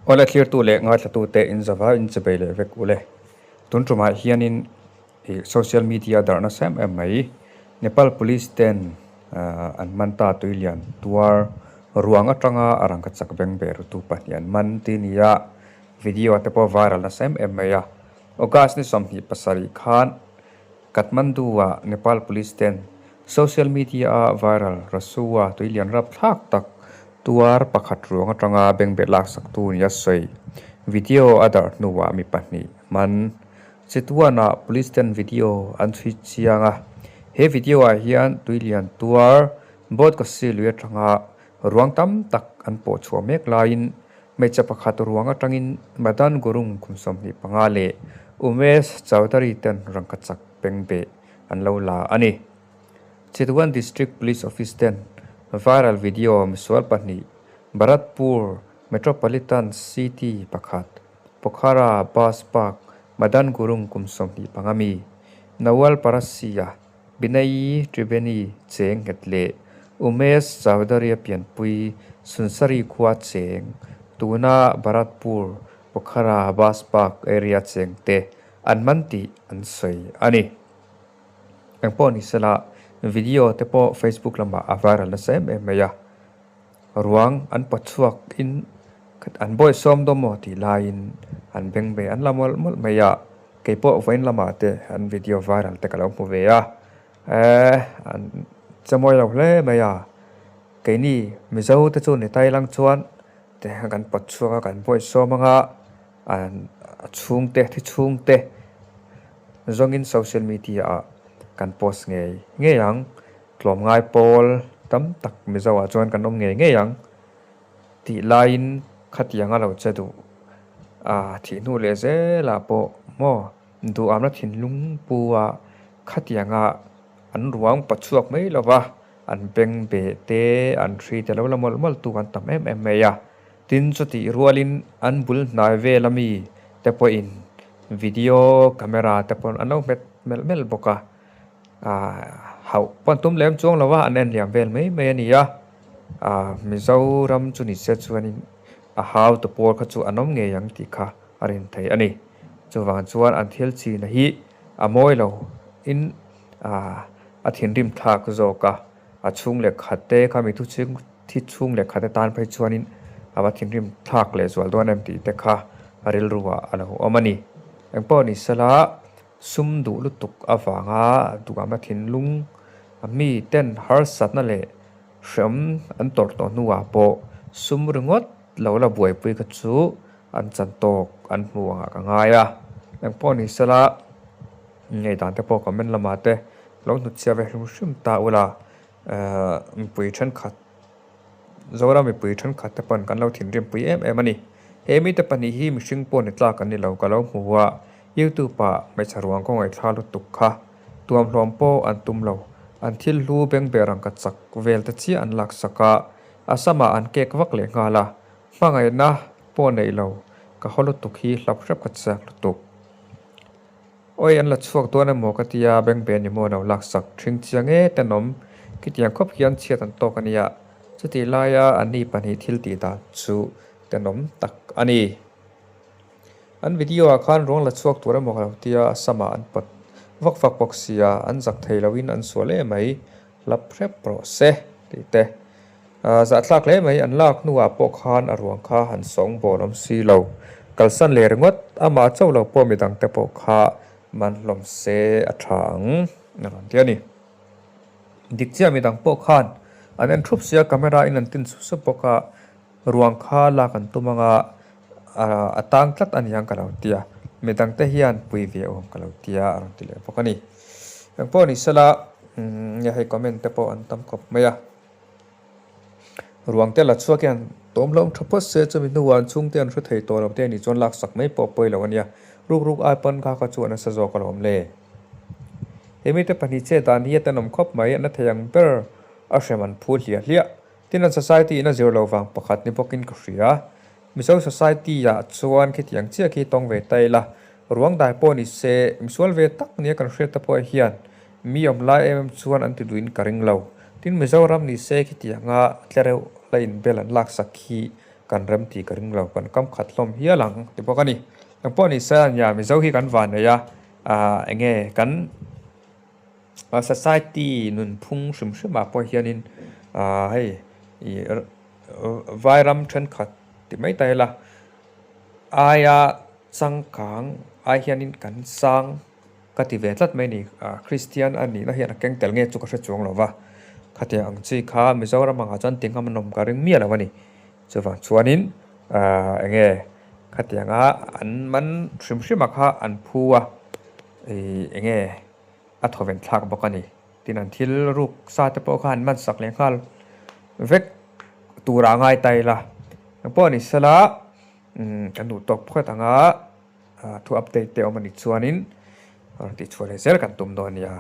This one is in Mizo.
Awle thlirtu leh ngaithlatute in zava in chebei leh vek ule. Tun tumah hianin ih social media darh nasa em em mai. Nepal police ten an man ta tuilian tuar ruang atanga a rangka chak beng ber tu pahnih an man ti nia video te pawh viral nasa em em mai a. August ni 27 khan Kathmandu ah Nepal police ten social media a viral Rasuwa tuilian rapthlak tak tuar pakhat ruang atanga bengbeh laksak tu nia sawi. Video a darh hnuah mi pahnih man Chitwan-ah police ten video an chhui chiang a. He video ah hian tuilian tuar boat kasi lui atanga ruang tam tak an pawh chhuah mek laiin hmeichhe pakhat ruang atangin Madan Gurung kum 25 leh Umesh Chaudhary ten rangkachak bengbeh an lo la a ni. Chitwan District Police Office ten viral video misual pahnih Bharatpur Metropolitan City pakhat Pokhara Bus Park Madan Gurung kum 25 mi Nawal Parasia Binay Triveni cheng nghet leh Umesh Chaudhary a pianpui Sunsari khua cheng tuna Bharatpur Pokhara Bus Park area cheng te an man tih an sawi a ni. Engpawh ni sela video te pawh Facebook lamah a viral nasa em em mai a. Ruang an pawt chhuak in an bawi sawm dawn maw tih laiin an beng ve an la mawlh mawlh mai a. Kei pawh vawiin lamah te an video viral te ka lo hmu ve a. Ehh an che mawi lo hle mai a. Keini Mizo te chu ni Thailand chuan te kan pawt chhuak a kan bawi sawm anga an chhungte thi chhungte zawngin social media ah kan post ngei ngei ang. Tlawmngai pawl tam tak Mizo ah chuan kan awm ngei ngei ang tih laiin khatiang a lo che duh a thih hnu leh zelah pawh maw duhamna thinlung pu a khatianga an ruang pachhuak mai lova an beng beh te an hri te lo la mawlh mawlh tu an tam em em mai a. Tin chutih rualin an bul hnai vel ami te pawhin video camera te pawh an lo hmet melh melh bawk a ah hauh pawh an tum lem chuang lo a an en liam vel mai mai a ni a ah Mizoram chu ni se chuanin a hau te pawl kha chu an awm ngei ang tih kha a rin theih a ni. Chuvang chuan an thil china hi a mawi lo in ah a thinrim thlak zawk a. A chhung leh khat te kha mi thu chhung thi chhung leh khat te tan phei chuanin a va thinrim thlak leh zual dawn em tih te kha a rilru ah a lo awm a ni. Engpawh ni sela sum duh lutuk avanga duham a thinlung a mi ten harsatna leh hreawm an tawrh tawh hnuah pawh sum ringawt lo la buaipui kha chu an chan tawk an hmu angah ka ngai a. Engpawh ni sela Ngei dan te pawh comment lamah te lo hnutchhiah ve hrim hrim ta ula ehh mipui thenkhat Zoram mipui thenkhat te pawn kan lo thinrim pui em em a ni. He mite pahnih hi mihring pawh ni tlak an ni lo ka lo hmu a, YouTube ah hmeichhe ruang kaw ngaihthla lutuk kha tuamhlawm pawh an tum lo. An thil hlu beng ber ang ka chak vel te chiah an laksak a, a samah an kek vak leh nghal a, hmangaihna pawh neih lo ka haw lutuk hi hlap hrep ka chak lutuk. Oi an la chhuak dawn emaw ka tia Bengbeh ni maw lo laksak ṭhing chiang e tenawm khitiang khawp hian chhiat an tawk a nia chutih laia an ni pahnih thil tih dan chu tenawm tak a ni. An video ah khan ruang la chhuak tur emaw ka lo tia a samah an pawt vak vak bawk sia an zak thei loin an sual em mai hlap hrep rawh se tih te Zahthlak hle mai, an lak hnuah pawh khan a ruang kha han sawng bawl awm si lo. Kalsan leh ringawt, amah chauh lo pawh midang te pawh kha man hlawm se a tha ang a rawn ti a ni. Dik chiah midang pawh khan an en thup sia, camera in an tin sup sup bawk a, ruang kha lak an tum anga a tang tlat a niang ka lo ti a, midang te hian pui ve awm ka lo ti a a rawn ti leh bawk a ni. Engpawh ni sela, hei comment te pawh an tam khawp mai a. Ruang te la chhuak hian tawm hlawm tha phawt se chumi hnuah an chhungte an hre thei tawh lo te anih chuan laksak mai pawh pawi lo ania. Ruk ruk ai pawn kha kha chu a nasa zawk alawm le. He mite pahnih che dan hi a tenawm khawp mai, a na thei ang ber a hrem an phu hliah hliah. Tin an society in a zir lo vang pakhat ni bawkin ka hria. Mizo society ah chuan khitiang chiah khi tawng ve ta ila, ruang dai pawh ni se, misual ve tak nia kan hriat te pawh hian Mi awm lai em em chuan an ti duhin ka ring lo. Tin Mizoram ni se khitianga tlereuh la inbel an laksak hi Kan rem tih ka ring lo, kan kam khat hlawm hial ang ti bawk a ni. Eng pawh ni se nia Mizo hi kan van nei a, ah eng nge kan society nunphung hrim hrim ah pawh hianin ah hei ih vairam thenkhat ti mai ta ila aia changkang ai hianin kan sang Ka ti ve tlat mai ni, Kristian a nihna hian a keng tel nge chu ka hre chuang lo va, khatiang ang chi kha Mizoram angah chuan ti ngam an awm ka ring miah lo a ni. Chuvang chuanin eng nge khatianga an man hrim hrima kha an phu a, ih eng nge a thawven thlak bawk a ni. Tin an thil ruk sa te pawh kha an man sak leh nghal vek turah a ngai ta ila. Engpawh ni sela kan duh tawk phawt anga. Thu update te awm a nih chuanin rawn tihchhuah leh zel kan tum dawn a nia.